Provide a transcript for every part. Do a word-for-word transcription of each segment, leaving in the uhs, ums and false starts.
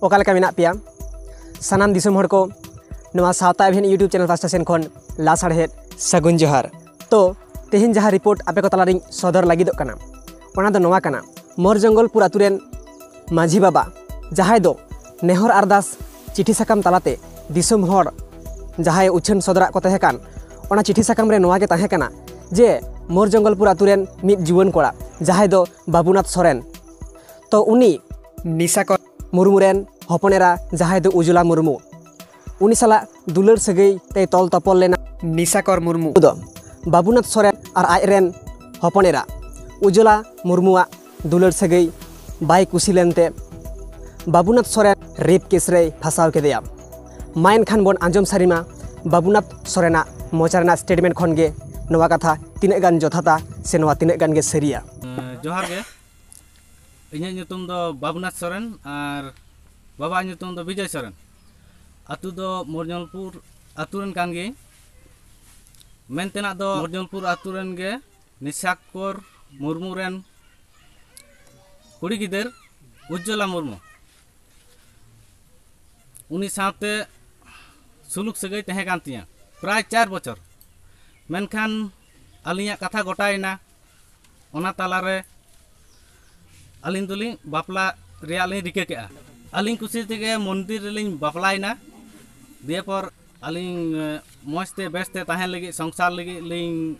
ᱚᱠᱟ ᱞᱮᱠᱟ ᱢᱮᱱᱟᱜ ᱯᱮᱭᱟ ᱥᱟᱱᱟᱢ ᱫᱤᱥᱚᱢ ᱦᱚᱲ ᱠᱚ? ᱱᱚᱣᱟ ᱥᱟᱶᱛᱟ ᱮᱵᱷᱮᱱ YouTube ᱪᱮᱱᱮᱞ ᱯᱟᱥᱴᱟ ᱥᱮᱱ ᱠᱷᱚᱱ ᱞᱟᱥᱟᱲᱦᱮᱫ ᱥᱟᱹᱜᱩᱱ ᱡᱚᱦᱟᱨ᱾ ᱛᱚ, ᱛᱮᱦᱮᱧ ᱡᱟᱦᱟᱸ ᱨᱤᱯᱳᱨᱴ ᱟᱯᱮ ᱠᱚ ᱛᱟᱞᱟᱨᱤᱧ ᱥᱚᱫᱚᱨ ᱞᱟᱹᱜᱤᱫᱚᱜ ᱠᱟᱱᱟ, ᱚᱱᱟ ᱫᱚ ᱱᱚᱣᱟ ᱠᱟᱱᱟ, ᱢᱳᱨ ᱡᱚᱝᱜᱚᱞᱯᱩᱨ ᱟᱛᱳ ᱨᱮᱱ ᱢᱟᱹᱡᱷᱤ ᱵᱟᱵᱟ, ᱡᱟᱦᱟᱸᱭ ᱫᱚ ᱱᱮᱦᱚᱨ ᱟᱨᱫᱟᱥ ᱪᱤᱴᱷᱤ ᱥᱟᱠᱟᱢ ᱛᱟᱞᱟᱛᱮ ᱫᱤᱥᱚᱢ ᱦᱚᱲ ᱡᱟᱦᱟᱸᱭ ᱩᱪᱷᱟᱹᱱ ᱥᱚᱫᱚᱨᱟᱜ ᱠᱚ ᱛᱟᱦᱮᱸ ᱠᱟᱱ, ᱚᱱᱟ ᱪᱤᱴᱷᱤ ᱥᱟᱠᱟᱢ ᱨᱮ ᱱᱚᱣᱟ ᱜᱮ ᱛᱟᱦᱮᱸ ᱠᱟᱱᱟ ᱡᱮ ᱢᱳᱨ ᱡᱚᱝᱜᱚᱞᱯᱩᱨ ᱟᱛᱳ ᱨᱮᱱ ᱢᱤᱫ ᱡᱩᱣᱟᱹᱱ ᱠᱚᱲᱟ, ᱡᱟᱦᱟᱸᱭ ᱫᱚ ᱵᱟᱵᱩᱱᱟᱛᱷ ᱥᱚᱨᱮᱱ, ᱛᱚ ᱩᱱᱤ ᱱᱤᱥᱟᱠᱚᱨ ᱢᱩᱨᱢᱩ ᱨᱮᱱ ᱦᱚᱯᱚᱱ ᱮᱨᱟ, ᱡᱟᱦᱟᱸᱭ ᱫᱚ ᱩᱡᱽᱞᱟ ᱢᱩᱨᱢᱩ, ᱩᱱᱤ ᱥᱟᱞᱟᱜ ᱫᱩᱞᱟᱹᱲ ᱥᱟᱹᱜᱟᱹᱭ ᱛᱮᱭ ᱛᱚᱞ ᱛᱚᱯᱚᱞ ᱞᱮᱱᱟ᱾ ᱱᱤᱥᱟᱠᱚᱨ ᱢᱩᱨᱢᱩ ᱫᱚ ᱵᱟᱵᱩᱱᱟᱛᱷ ᱥᱚᱨᱮᱱ ᱟᱨ ᱟᱡ ᱨᱮᱱ ᱦᱚᱯᱚᱱ ᱮᱨᱟ ᱩᱡᱽᱞᱟ ᱢᱩᱨᱢᱩᱣᱟᱜ ᱫᱩᱞᱟᱹᱲ ᱥᱟᱹᱜᱟᱹᱭ ᱵᱟᱭ ᱠᱩᱥᱤ ᱞᱮᱱᱛᱮ ᱵᱟᱵᱩᱱᱟᱛᱷ ᱥᱚᱨᱮᱱ ᱨᱮᱯ ᱠᱮᱥ ᱨᱮᱭ ᱯᱷᱟᱸᱥᱟᱣ ᱠᱮᱫᱮᱭᱟ᱾ ᱢᱟ ᱮᱱᱠᱷᱟᱱ ᱵᱚᱱ ᱟᱸᱡᱚᱢ ᱥᱟᱹᱨᱤ ᱢᱟ ᱵᱟᱵᱩᱱᱟᱛᱷ ᱥᱚᱨᱮᱱᱟᱜ ᱢᱚᱪᱟ ᱨᱮᱱᱟᱜ ᱥᱴᱮᱴᱢᱮᱱᱴ ᱠᱷᱚᱱ ᱜᱮ ᱱᱚᱣᱟ ᱠᱟᱛᱷᱟ ᱛᱤᱱᱟᱹᱜ ᱜᱟᱱ ᱡᱚᱛᱷᱟᱛᱟ ᱥᱮ ᱱᱚᱣᱟ ᱛᱤᱱᱟᱹᱜ ᱜᱟᱱ ᱜᱮ ᱥᱟᱹᱨᱤᱭᱟ᱾ ᱡᱚᱦᱟᱨ ᱜᱮ᱾ ᱤᱧᱟᱹᱜ ᱧᱩᱛᱩᱢ ᱫᱚ ᱵᱟᱵᱩᱱᱟᱛᱷ ᱥᱚᱨᱮᱱ ᱟᱨ ᱵᱟᱵᱟᱣᱟᱜ ᱧᱩᱛᱩᱢ ᱫᱚ ᱵᱤᱡᱚᱭ ᱥᱚᱨᱮᱱ᱾ ᱟᱹᱛᱩ ᱫᱚ ᱢᱳᱨᱡᱚᱞᱯᱩᱨ ᱟᱹᱛᱩ ᱨᱮᱱ ᱠᱟᱱ ᱜᱤᱭᱟᱹᱧ᱾ ᱢᱮᱱ ᱛᱮᱱᱟᱜ ᱫᱚ ᱢᱳᱨᱡᱚᱞᱯᱩᱨ ᱟᱹᱛᱩ ᱨᱮᱱ ᱜᱮ ᱱᱤᱥᱟᱠᱚᱨ ᱢᱩᱨᱢᱩ ᱨᱮᱱ ᱠᱩᱲᱤ ᱜᱤᱫᱟᱹᱨ ᱩᱡᱽᱡᱚᱞᱟ ᱢᱩᱨᱢᱩ, ᱩᱱᱤ ᱥᱟᱶᱛᱮ ᱥᱩᱞᱩᱠ ᱥᱟᱹᱜᱟᱹᱭ ᱛᱟᱦᱮᱸ ᱠᱟᱱ ᱛᱤᱧᱟᱹ ᱯᱨᱟᱭ ᱪᱟᱨ ᱵᱚᱪᱷᱚᱨ᱾ ᱢᱮᱱᱠᱷᱟᱱ ᱟᱹᱞᱤᱧᱟᱜ ᱠᱟᱛᱷᱟ ᱜᱚᱴᱟᱭᱮᱱᱟ, ᱚᱱᱟ ᱛᱟᱞᱟᱨᱮ ᱟᱹᱞᱤᱧ ᱫᱚᱞᱤᱧ ᱵᱟᱯᱞᱟ ᱨᱮᱭᱟᱜ ᱞᱤᱧ ᱨᱤᱠᱟᱹ ᱠᱮᱜᱼᱟ᱾ ᱟᱹᱞᱤᱧ ᱠᱩᱥᱤ ᱛᱮᱜᱮ ᱢᱚᱱᱫᱤᱨ ᱨᱮᱞᱤᱧ ᱵᱟᱯᱞᱟᱭᱮᱱᱟ᱾ ᱫᱤᱭᱮ ᱯᱚᱨ ᱟᱹᱞᱤᱧ, ᱮ, ᱢᱚᱡᱽ ᱛᱮ ᱵᱮᱥ ᱛᱮ ᱛᱟᱦᱮᱱ ᱞᱟᱹᱜᱤᱫ, ᱥᱚᱝᱥᱟᱨ ᱞᱟᱹᱜᱤᱫ ᱞᱤᱧ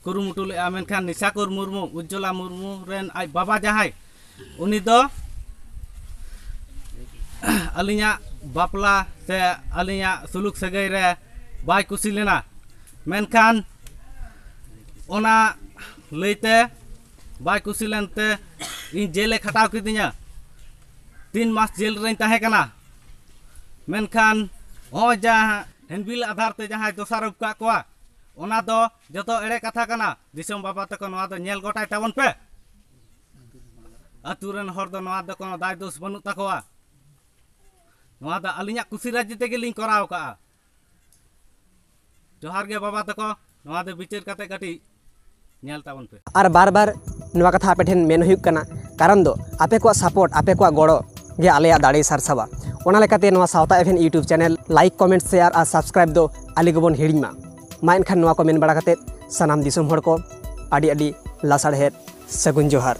ᱠᱩᱨᱩᱢᱩᱴᱩ ᱞᱮᱜᱼᱟ᱾ ᱢᱮᱱᱠᱷᱟᱱ ᱱᱤᱥᱟᱠᱚᱨ ᱢᱩᱨᱢᱩ, ᱩᱡᱽᱡᱚᱞᱟ ᱢᱩᱨᱢᱩ ᱨᱮᱱ ᱟᱡ ᱵᱟᱵᱟ ᱡᱟᱦᱟᱸᱭ, ᱩᱱᱤ ᱫᱚ ᱟᱹᱞᱤᱧᱟᱜ ᱵᱟᱯᱞᱟ ᱥᱮ ᱟᱹᱞᱤᱧᱟᱜ ᱥᱩᱞᱩᱠ ᱥᱟᱹᱜᱟᱹᱭ ᱨᱮ ᱵᱟᱭ ᱠᱩᱥᱤ ᱞᱮᱱᱟ᱾ ᱢᱮᱱᱠᱷᱟᱱ ᱚᱱᱟ ᱞᱟᱹᱭᱛᱮ ᱵᱟᱭ ᱠᱩᱥᱤ ᱞᱮᱱᱛᱮ ᱤᱧ ᱡᱮᱞᱮ ᱠᱷᱟᱴᱟᱣ ᱠᱤᱫᱤᱧᱟ᱾ ᱛᱤᱱ ᱢᱟᱥ ᱡᱮᱞ ᱨᱮᱧ ᱛᱟᱦᱮᱸ ᱠᱟᱱᱟ᱾ ᱢᱮᱱᱠᱷᱟᱱ ᱦᱚᱸᱜᱼᱚᱭ ᱡᱟᱦᱟᱸ ᱦᱮᱱᱵᱤᱞ ᱟᱫᱷᱟᱨ ᱛᱮ ᱡᱟᱦᱟᱸᱭ ᱫᱚᱥᱟᱨᱚᱯ ᱠᱟᱜ ᱠᱚᱣᱟ, ᱚᱱᱟ ᱫᱚ ᱡᱚᱛᱚ ᱮᱲᱮ ᱠᱟᱛᱷᱟ ᱠᱟᱱᱟ᱾ ᱫᱤᱥᱚᱢ ᱵᱟᱵᱟ ᱛᱟᱠᱚ, ᱱᱚᱣᱟ ᱫᱚ ᱧᱮᱞ ᱜᱚᱴᱟᱭ ᱛᱟᱵᱚᱱ ᱯᱮ᱾ ᱟᱹᱛᱩ ᱨᱮᱱ ᱦᱚᱲ ᱫᱚ ᱱᱚᱣᱟ ᱫᱚ ᱠᱳᱱᱳ ᱫᱟᱭ ᱫᱳᱥ ᱵᱟᱹᱱᱩᱜ ᱛᱟᱠᱚᱣᱟ᱾ ᱱᱚᱣᱟ ᱫᱚ ᱟᱹᱞᱤᱧᱟᱜ ᱠᱩᱥᱤ ᱨᱟᱹᱡᱤ ᱛᱮᱜᱮ ᱞᱤᱧ ᱠᱚᱨᱟᱣ ᱠᱟᱜᱼᱟ᱾ ᱡᱚᱦᱟᱨ ᱜᱮ ᱵᱟᱵᱟ ᱛᱟᱠᱚ, ᱱᱚᱣᱟ ᱫᱚ ᱵᱤᱪᱟᱹᱨ ᱠᱟᱛᱮ ᱠᱟᱹᱴᱤᱡ ᱧᱮᱞ ᱛᱟᱵᱚᱱ ᱯᱮ᱾ ᱟᱨ ᱵᱟᱨ ᱵᱟᱨ ᱱᱚᱣᱟ ᱠᱟᱛᱷᱟ ᱟᱯᱮ ᱴᱷᱮᱱ ᱢᱮᱱ ᱦᱩᱭᱩᱜ ᱠᱟᱱᱟ, ᱠᱟᱨᱚᱱ ᱫᱚ ᱟᱯᱮ ᱠᱚᱣᱟᱜ ᱥᱟᱯᱳᱨᱴ, ᱟᱯᱮ ᱠᱚᱣᱟᱜ ᱜᱚᱲᱚ, ᱜᱮ ᱟᱞᱮᱭᱟᱜ ᱫᱟᱲᱮᱭ ᱥᱟᱨᱥᱟᱣᱟ᱾ ᱚᱱᱟ ᱞᱮᱠᱟᱛᱮ ᱱᱚᱣᱟ ᱥᱟᱶᱛᱟ ᱮᱵᱷᱮᱱ YouTube channel like, comment, share ᱟᱨ subscribe ᱫᱚ ᱟᱞᱮ ᱜᱮᱵᱚᱱ ᱦᱤᱲᱤᱧ ᱢᱟ᱾ ᱢᱟ ᱮᱱᱠᱷᱟᱱ ᱱᱚᱣᱟ ᱠᱚ ᱢᱮᱱ ᱵᱟᱲᱟ ᱠᱟᱛᱮ ᱥᱟᱱᱟᱢ ᱫᱤᱥᱚᱢ ᱦᱚᱲ ᱠᱚ ᱟᱹᱰᱤ ᱟᱹᱰᱤ ᱞᱟᱥᱟᱲᱦᱮᱫ ᱥᱟᱹᱜᱩᱱ ᱡᱚᱦᱟᱨ᱾